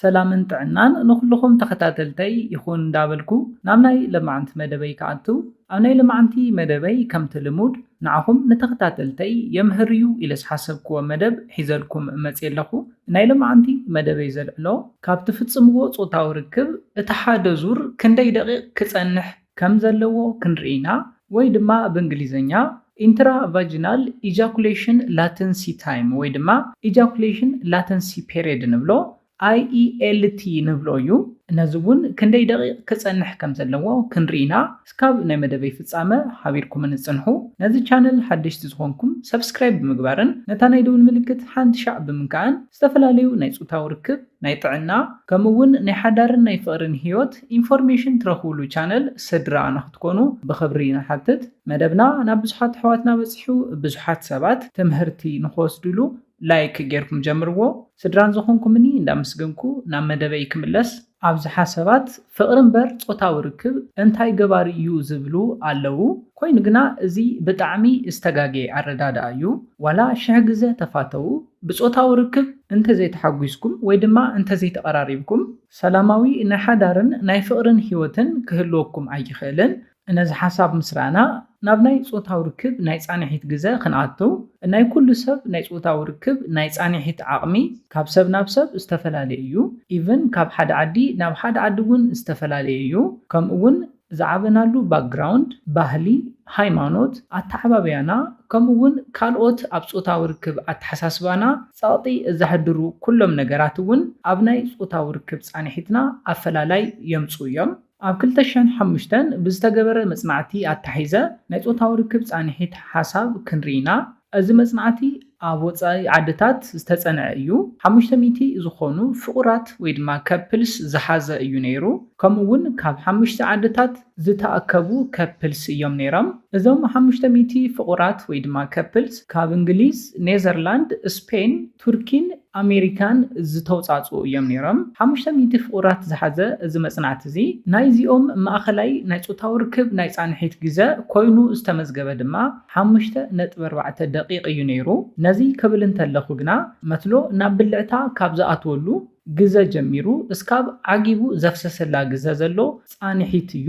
ሰላምን ጥዕናን ንኹልኹም ተኸታተልተይ ይኹን እንዳበልኩ ናብ ናይ ለማዓንቲ መደበይ ክኣቱ፣ ኣብ ናይ ለማዓንቲ መደበይ ከምቲ ልሙድ ንዓኹም ንተኸታተልተይ የምህር እዩ ኢለ ዝሓሰብክዎ መደብ ሒዘልኩም መፅየ ኣለኹ። ናይ ለማዓንቲ መደበይ ዘልዕሎ ካብ ትፍጽምዎ ጾታዊ ርክብ እቲ ሓደ ዙር ክንደይ ደቂቕ ክጸንሕ ከም ዘለዎ ክንርኢ ኢና፣ ወይ ድማ ብእንግሊዝኛ intravaginal ejaculation latency latency time ወይ ድማ ejaculation latency period ንብሎ፣ I E L T ንብሎ እዩ። ነዚ እውን ክንደይ ደቂቕ ክጸንሕ ከም ዘለዎ ክንርኢ ኢና። እስካብ ናይ መደበይ ፍጻመ ሓቢርኩምኒ ጽንሑ። ነዚ ቻነል ሓደሽቲ ዝኾንኩም ሰብስክራይብ ብምግባርን ነታ ናይ ደውል ምልክት ሓንቲ ሻዕ ብምንካእን ዝተፈላለዩ ናይ ጾታዊ ርክብ፣ ናይ ጥዕና፣ ከምኡ እውን ናይ ሓዳርን ናይ ፍቕርን ህይወት ኢንፎርሜሽን ትረኽብሉ ቻነል ስድራ ንክትኮኑ ብኽብሪ ንሓትት። መደብና ናብ ብዙሓት ኣሕዋትና በጺሑ፣ ብዙሓት ሰባት ትምህርቲ ንክወስድሉ ላይክ ጌርኩም ጀምርዎ። ስድራን ዝኾንኩምኒ እንዳመስገንኩ ናብ መደበይ ክምለስ። ኣብዝሓ ሰባት ፍቕሪ እምበር ጾታዊ ርክብ እንታይ ገባሪ እዩ ዝብሉ ኣለዉ። ኮይኑ ግና እዚ ብጣዕሚ ዝተጋገየ ኣረዳድኣ እዩ። ዋላ ሽሕ ግዘ ተፋተዉ፣ ብጾታዊ ርክብ እንተዘይተሓጒስኩም ወይ ድማ እንተዘይተቐራሪብኩም ሰላማዊ ናይ ሓዳርን ናይ ፍቕርን ህይወትን ክህልወኩም ኣይኽእልን። ነዚ ሓሳብ ምስ ረኣና ናብ ናይ ጾታዊ ርክብ ናይ ጻንሒት ግዘ ክንኣቱ። ናይ ኩሉ ሰብ ናይ ጾታዊ ርክብ ናይ ጻንሒት ዓቕሚ ካብ ሰብ ናብ ሰብ ዝተፈላለየ እዩ። ኢቭን ካብ ሓደ ዓዲ ናብ ሓደ ዓዲ እውን ዝተፈላለየ እዩ። ከምኡ እውን ዝዓበናሉ ባክግራውንድ፣ ባህሊ፣ ሃይማኖት፣ ኣተዓባብያና ከምኡ እውን ካልኦት ኣብ ጾታዊ ርክብ ኣተሓሳስባና ጸቕጢ ዘሕድሩ ኩሎም ነገራት እውን ኣብ ናይ ጾታዊ ርክብ ጻንሒትና ኣፈላላይ የምጽኡ እዮም። ኣብ ክልተ ሽሕን ሓሙሽተን ብዝተገበረ መጽናዕቲ ኣታሒዘ ናይ ጾታዊ ርክብ ጻንሒት ሓሳብ ክንርኢ ኢና። እዚ መጽናዕቲ ኣብ ወጻኢ ዓድታት ዝተጸንዐ እዩ። ሓሙሽተ ሚእቲ ዝኾኑ ፍቑራት ወይ ድማ ከፕልስ ዝሓዘ እዩ ነይሩ። ከምኡ እውን ካብ ሓሙሽተ ዓድታት ዝተኣከቡ ከፕልስ እዮም ነይሮም። እዞም ሓሙሽተ ሚእቲ ፍቑራት ወይ ድማ ከፕልስ ካብ እንግሊዝ፣ ኔዘርላንድ፣ ስፔን፣ ቱርኪን ኣሜሪካን ዝተውጻጽኡ እዮም ነይሮም። ሓሙሽተ ሚእቲ ፍቑራት ዝሓዘ እዚ መጽናዕቲ እዚ ናይዚኦም ማእኸላይ ናይ ጾታዊ ርክብ ናይ ጻንሒት ግዘ ኮይኑ ዝተመዝገበ ድማ ሓሙሽተ ነጥቢ ኣርባዕተ ደቂቕ እዩ ነይሩ። ነዚ ክብል እንተለኹ ግና መትሎ ናብ ብልዕታ ካብ ዝኣትወሉ ግዘ ጀሚሩ እስካብ ዓጊቡ ዘፍሰሰላ ግዘ ዘሎ ጻንሒት እዩ።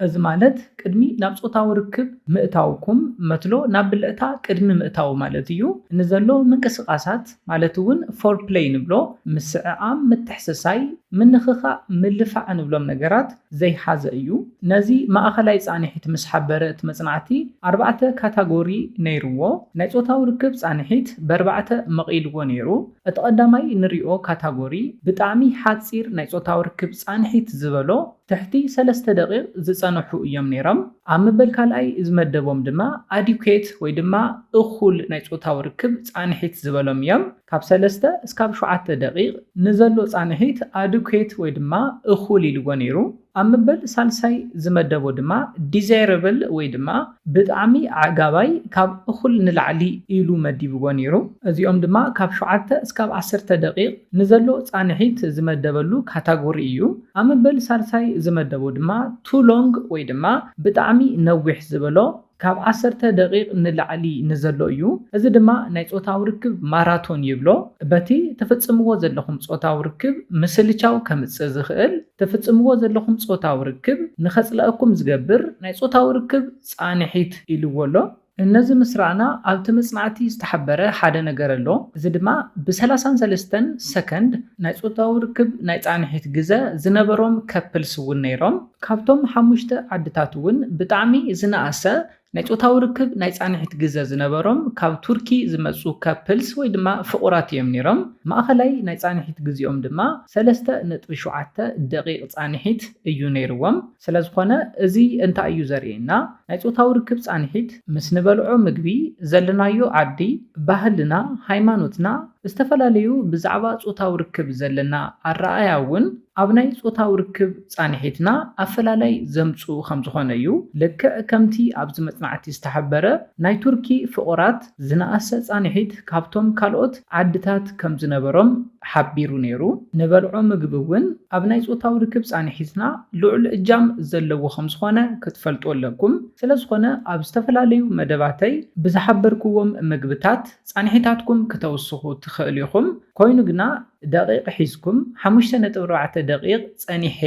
እዚ ማለት ቅድሚ ናብ ጾታዊ ርክብ ምእታውኩም መትሎ ናብ ብልዕታ ቅድሚ ምእታው ማለት እዩ። ንዘሎ ምንቅስቓሳት ማለት እውን ፎርፕለይ ንብሎ፣ ምስዕዓም፣ ምትሕስሳይ፣ ምንኽኻእ፣ ምልፋዕ ንብሎም ነገራት ዘይሓዘ እዩ። ነዚ ማእኸላይ ጻንሒት ምስ ሓበረ እቲ መጽናዕቲ ኣርባዕተ ካታጎሪ ነይርዎ። ናይ ጾታዊ ርክብ ጻንሒት በርባዕተ መቒልዎ ነይሩ። እቲ ቀዳማይ ንሪኦ ካታጎሪ ብጣዕሚ ሓጺር ናይ ጾታዊ ርክብ ጻንሒት ዝበሎ ትሕቲ ሰለስተ ደቂቕ ዝጸንሑ እዮም ነይሮም። ኣብ ምበል ካልኣይ ዝመደቦም ድማ ኣዲኩዌት ወይ ድማ እኹል ናይ ጾታዊ ርክብ ጻንሒት ዝበሎም እዮም። ካብ ሰለስተ እስካብ ሸውዓተ ደቂቕ ንዘሎ ጻንሒት ኣዲኩዌት ወይ ድማ እኹል ኢልዎ ነይሩ። ኣብ ምበል ሳልሳይ ዝመደቦ ድማ ዲዛይረብል ወይ ድማ ብጣዕሚ ዓጋባይ ካብ እኹል ንላዕሊ ኢሉ መዲብዎ ነይሩ። እዚኦም ድማ ካብ ሸውዓተ እስካብ ዓሰርተ ደቂቕ ንዘሎ ጻንሒት ዝመደበሉ ካታጎሪ እዩ። ኣብ ምበል ሳልሳይ ዝመደቦ ድማ ቱ ሎንግ ወይ ድማ ብጣዕሚ ነዊሕ ዝበሎ ካብ ዓሰርተ ደቂቕ ንላዕሊ ንዘሎ እዩ። እዚ ድማ ናይ ጾታዊ ርክብ ማራቶን ይብሎ። በቲ ትፍጽምዎ ዘለኹም ጾታዊ ርክብ ምስልቻው ከምጽእ ዝኽእል፣ ትፍጽምዎ ዘለኹም ጾታዊ ርክብ ንኸጽልኣኩም ዝገብር ናይ ጾታዊ ርክብ ጻንሒት ኢልዎ ኣሎ። እነዚ ምስ ረኣና ኣብቲ መጽናዕቲ ዝተሓበረ ሓደ ነገር ኣሎ። እዚ ድማ ብ ሰላሳን ሰለስተን ሰከንድ ናይ ጾታዊ ርክብ ናይ ጻንሒት ግዘ ዝነበሮም ከፕልስ እውን ነይሮም። ካብቶም ሓሙሽተ ዓድታት እውን ብጣዕሚ ዝነኣሰ ናይ ጾታዊ ርክብ ናይ ጻንሒት ግዘ ዝነበሮም ካብ ቱርኪ ዝመጹ ከፕልስ ወይ ድማ ፍቑራት እዮም ነይሮም። ማእኸላይ ናይ ጻንሒት ግዜኦም ድማ ሰለስተ ነጥቢ ሸውዓተ ደቂቕ ጻንሒት እዩ ነይርዎም። ስለ ዝኾነ እዚ እንታይ እዩ ዘርእየና? ናይ ጾታዊ ርክብ ጻንሒት ምስ ንበልዖ ምግቢ፣ ዘለናዮ ዓዲ፣ ባህልና፣ ሃይማኖትና፣ ዝተፈላለዩ ብዛዕባ ጾታዊ ርክብ ዘለና ኣረኣእያ እውን ኣብ ናይ ጾታዊ ርክብ ጻንሒትና ኣፈላላይ ዘምጽኡ ከም ዝኾነ እዩ። ልክዕ ከምቲ ኣብዚ መጽናዕቲ ዝተሓበረ፣ ናይ ቱርኪ ፍቑራት ዝነኣሰ ጻንሒት ካብቶም ካልኦት ዓድታት ከም ዝነበሮም ሓቢሩ ነይሩ። ንበልዖ ምግቢ እውን ኣብ ናይ ጾታዊ ርክብ ጻንሒትና ልዑል እጃም ዘለዎ ከም ዝኾነ ክትፈልጡ ኣለኩም። ስለ ዝኾነ ኣብ ዝተፈላለዩ መደባተይ ብዝሓበርክዎም ምግብታት ጻንሒታትኩም ክተውስኹ ትኽእሉ ኢኹም። ኮይኑ ግና ደቂቕ ሒዝኩም ሓሙሽተ ነጥቢ ኣርባዕተ ደቂቕ ጸኒሐ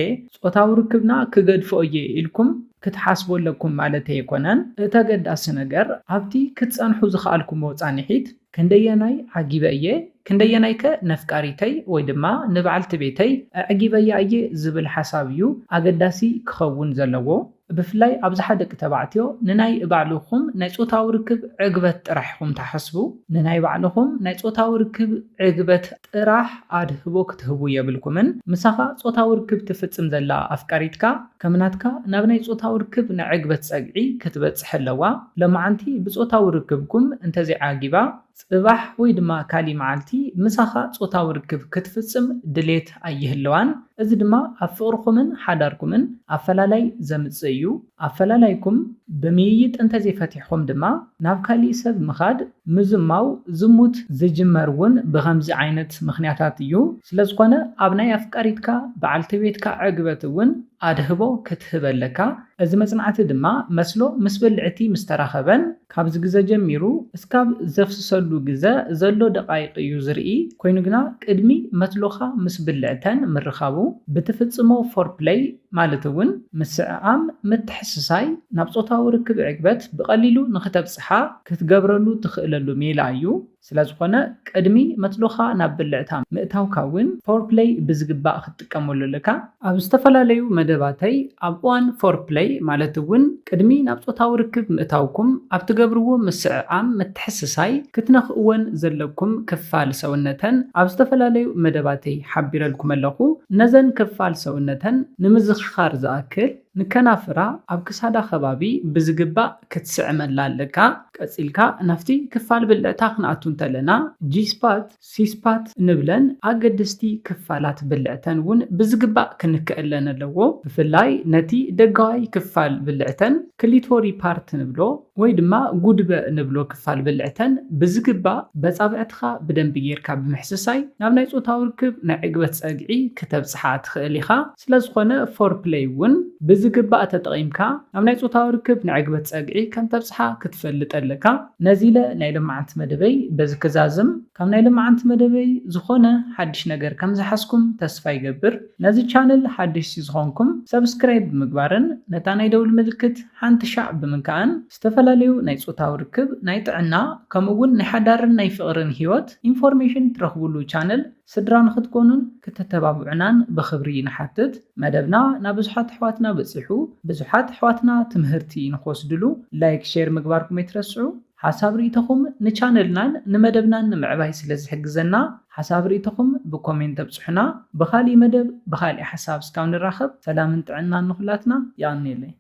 ጾታዊ ርክብና ክገድፎ እየ ኢልኩም ክትሓስቡ ኣለኩም ማለት ኣይኮነን። እቲ ኣገዳሲ ነገር ኣብቲ ክትጸንሑ ዝኸኣልኩሞ ጻንሒት ክንደየናይ ዓጊበ እየ፣ ክንደየናይከ ነፍቃሪተይ ወይ ድማ ንበዓልቲ ቤተይ ኣዕጊበያ እየ ዝብል ሓሳብ እዩ ኣገዳሲ ክኸውን ዘለዎ። ብፍላይ ኣብዝሓ ደቂ ተባዕትዮ ንናይ ባዕልኹም ናይ ጾታዊ ርክብ ዕግበት ጥራሕ ኢኹም ትሓስቡ። ንናይ ባዕልኹም ናይ ጾታዊ ርክብ ዕግበት ጥራሕ ኣድህቦ ክትህቡ የብልኩምን። ምሳኻ ጾታዊ ርክብ ትፍጽም ዘላ ኣፍቃሪትካ ከም ናትካ ናብ ናይ ጾታዊ ርክብ ናይ ዕግበት ጸግዒ ክትበጽሕ ኣለዋ። ለማዓንቲ ብጾታዊ ርክብኩም እንተዘይዓጊባ ጽባሕ ወይ ድማ ካሊ መዓልቲ ምሳኻ ጾታዊ ርክብ ክትፍጽም ድሌት ኣይህልዋን። እዚ ድማ ኣብ ፍቕርኹምን ሓዳርኩምን ኣፈላላይ ዘምጽእ እዩ። ኣፈላላይኩም ብምይይጥ እንተዘይፈቲሕኹም ድማ ናብ ካሊእ ሰብ ምኻድ፣ ምዝማው፣ ዝሙት ዝጅመር እውን ብኸምዚ ዓይነት ምኽንያታት እዩ። ስለዝኾነ ኣብ ናይ ኣፍቃሪትካ በዓልቲ ቤትካ ዕግበት እውን ኣድህቦ ክትህብ ኣለካ። እዚ መጽናዕቲ ድማ መስሎ ምስ ብልዕቲ ምስ ተራኸበን ካብዚ ግዘ ጀሚሩ እስካብ ዘፍስሰሉ ግዘ ዘሎ ደቓይቕ እዩ ዝርኢ። ኮይኑ ግና ቅድሚ መትሎኻ ምስ ብልዕተን ምርኻቡ ብትፍጽሞ ፎርፕለይ ማለት እውን ምስዕዓም ምትሕስሳይ ናብ ጾታዊ ርክብ ዕግበት ብቐሊሉ ንኽተብጽሓ ክትገብረሉ ትኽእለሉ ሜላ እዩ። ስለዝኾነ ቅድሚ መትሎኻ ናብ ብልዕታ ምእታውካ እውን ፎርፕለይ ብዝግባእ ክትጥቀመሉ ኣለካ። ኣብ ዝተፈላለዩ መደባተይ ኣብ እዋን ፎርፕለይ ማለት እውን ቅድሚ ናብ ጾታዊ ርክብ ምእታውኩም ኣብ ትገብርዎ ምስዕዓም ምትሕስሳይ ክትነኽእወን ዘለኩም ክፋል ሰውነተን ኣብ ዝተፈላለዩ መደባተይ ሓቢረልኩም ኣለኹ። ነዘን ክፋል ሰውነተን ንምዝኽኻር ዝኣክል ንከናፍራ ኣብ ክሳዳ ከባቢ ብዝግባእ ክትስዕመላ ኣለካ። ቀጺልካ ናብቲ ክፋል ብልዕታ ክንኣቱ እንተለና ጂስፓት፣ ሲስፓት ንብለን ኣገደስቲ ክፋላት ብልዕተን እውን ብዝግባእ ክንከኣለን ኣለዎ። ብፍላይ ነቲ ደጋዋይ ክፋል ብልዕተን ክሊቶሪ ፓርት ንብሎ ወይ ድማ ጉድበ ንብሎ ክፋል ብልዕተን ብዝግባእ በጻብዕትኻ ብደንቢ ጌርካ ብምሕስሳይ ናብ ናይ ጾታዊ ርክብ ናይ ዕግበት ጸግዒ ክተብጽሓ ትኽእል ኢኻ። ስለዝኾነ ፎርፕለይ እውን ብዝግባእ ተጠቒምካ ናብ ናይ ጾታዊ ርክብ ናይ ዕግበት ጸግዒ ከም ተብጽሓ ክትፈልጥ ኣለካ። ነዚ ኢለ ናይ ሎማዓንቲ መደበይ በዚ ክዛዝም። ካብ ናይ ሎማዓንቲ መደበይ ዝኾነ ሓድሽ ነገር ከም ዝሓዝኩም ተስፋ ይገብር። ነዚ ቻነል ሓደሽቲ ዝኾንኩም ሰብስክራይብ ብምግባርን ነታ ናይ ደውል ምልክት ሓንቲ ሻዕ ብምንካእን ዝተፈላለዩ ናይ ጾታዊ ርክብ፣ ናይ ጥዕና ከምኡ እውን ናይ ሓዳርን ናይ ፍቕርን ህይወት ኢንፎርሜሽን ትረኽብሉ ቻነል ስድራ ንኽትኮኑን ክትተባብዑናን ብኽብሪ ንሓትት። መደብና ናብ ብዙሓት ኣሕዋትና በጺሑ፣ ብዙሓት ኣሕዋትና ትምህርቲ ንኽወስድሉ ላይክ ሼር ምግባርኩም ኣይትረስዑ። ሓሳብ ርእይቶኹም ንቻነልናን ንመደብናን ንምዕባይ ስለ ዝሕግዘና ሓሳብ ርእይቶኹም ብኮሜንት ተብጽሑና። ብኻሊእ መደብ ብኻሊእ ሓሳብ እስካብ ንራኸብ ሰላምን ጥዕናን ንኹላትና። የቐንየለይ።